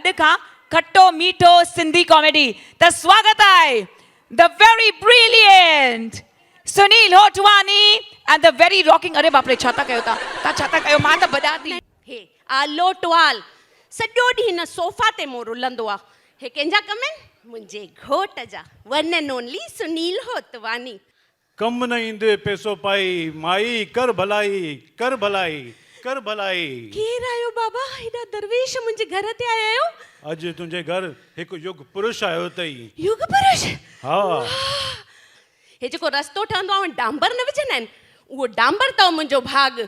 اڄ کان کٽو ميٺو سنڌي ڪاميڊي ته سواگت آهي the very brilliant Sunil Hotwani and the very rocking اري باپ ري ڇا ٿا ڪيو تان تان ڇا ٿا ڪيو مان ته ڀڄان ٿي. هي آلو ٽوال سڄو ڏينهن هن صوفا تي مون رلندو آ. هي ڪنهن جا ڪم آهن؟ منهنجي گهوٽ جا one and only Sunil Hotwani. ڪم نه ايندي پيسو پائي، مائي ڪر ڀلائي، ڪر ڀلائي، ڪر ڀلائي. ڪير آيو بابا؟ هيڏا درويش منهنجي گهر تي آيا آهيو؟ اڄ تنهنجي گهر هڪ يگ پرش آيو اٿئي. يگ پرش؟ ها. واهه! هي جيڪو رستو ٺهندو آهي ان ڊامبر نه وجهندا آهن؟ اهو ڊامبر اٿو منهنجو ڀاڳ.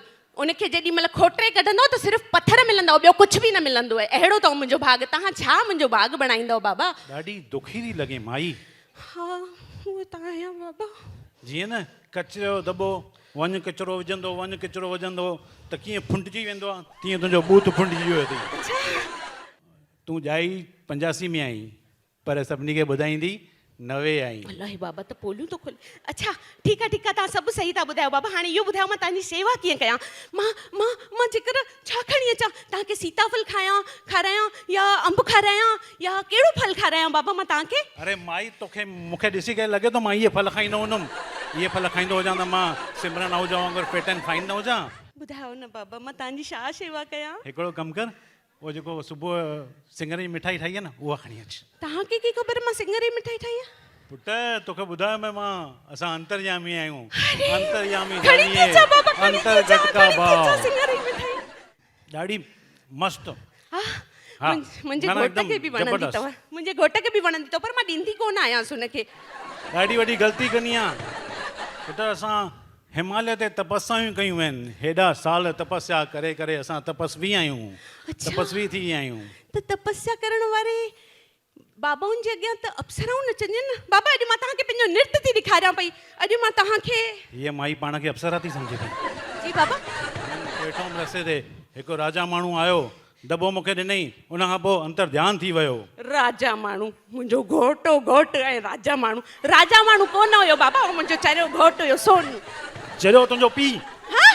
ان کي جيڏي مهل کوٽري ڪڍندؤ ته صرف پٿر ملندؤ ٻيو ڪجهه به نه ملندو آهي. اهڙو اٿو منهنجو ڀاڳ. توهان ڇا منهنجو ڀاڳ بڻائيندؤ بابا؟ ڏاڍي دکي ٿي لڳين مائي. ها اهو ته آهيان بابا. جيئن نه ڪچري جو دٻو وڃ ڪچرو وجهندو وڃ ڪچرو وجهندو ته ڪيئن ڦنڊجي ويندو آهي تيئن تنهنجو ٻوٿ ڦنڊجي ويو اٿئي. تون ڄائي 85 ۾ آهين پر سڀني کي ٻڌائيندي 90 آهين. الائي بابا ته پوليون ٿو کولي. اڇا ٺيڪ آ ٺيڪ آ توهان سڀ صحيح ٿا ٻڌايو بابا هاڻي اهو ٻڌايو مان توهان جي شيوا ڪيئن ڪيان مان مان مان جيڪر ڇا کڻي اچان توهان کي سيتاڦل کايان کارايان يا انب کارايان يا ڪهڙو ڦل کارايان بابا مان توهان کي. اري مائي توکي مون کي ڏسي ڪري لڳي ٿو مان اهي ڦل کائيندو هوندم. اهي ڦل کائيندو هجان ته مان سمرن آهوجا وانگر فٽ اينڊ فائن نه هجان. ٻڌايو نه بابا مان توهان جي ڇا شيوا ڪيان. هڪڙو ڪم ڪر اهو جيڪو صبح سڱر جي مٺائي ٺاهي آهي نه اها کڻي اچ. توهان کي ڪيئن خبر مان سڱر جي مٺائي ٺاهي آهي. پٽ توکي ٻڌايو مين مان اسان انتريامي آهيون انتريامي کڻي ٿي اچان بابا کڻي ٿي انتر اچان گٽڪا کڻي ٿي اچان ڀاء. سڱر جي مٺائي. ڏاڍي مست. ها منهنجي گهوٽ کي به وڻندي اٿو منهنجي گهوٽ کي به وڻندي اٿو پر مان ڏيندي ڪونه آهيانس هن کي. ڏاڍي وڏي غلطي ڪندي آن پٽ اسان هماليه تي تپسيائون ڪيون آهن هيڏا سال تپسيا ڪري ڪري اسان تپسوي آهيون تپسوي ٿي ويا آهيون. ته تپسيا ڪرڻ واري بابائن جي اڳيان ته اپسرائون نچنديون نه. بابا اڄ مان توهان کي پنهنجو نرت ٿي ڏيکاريان پئي. اڄ مان توهان کي. هيء مائي پاڻ کي اپسرا ٿي سمجهي پئي. جي بابا. ويٺو هوم رستي تي، هڪ راجا ماڻهو آيو، دٻو مون کي ڏنئي، ان کان پوء انتر ڌيان ٿي ويو. راجا ماڻهو، منهنجو گهوٽ هو گهوٽ ۽ راجا ماڻهو، راجا ماڻهو ڪونه هيو بابا، اهو منهنجو چريو گهوٽ هيو سونو. چريو تنهنجو پيء. ها؟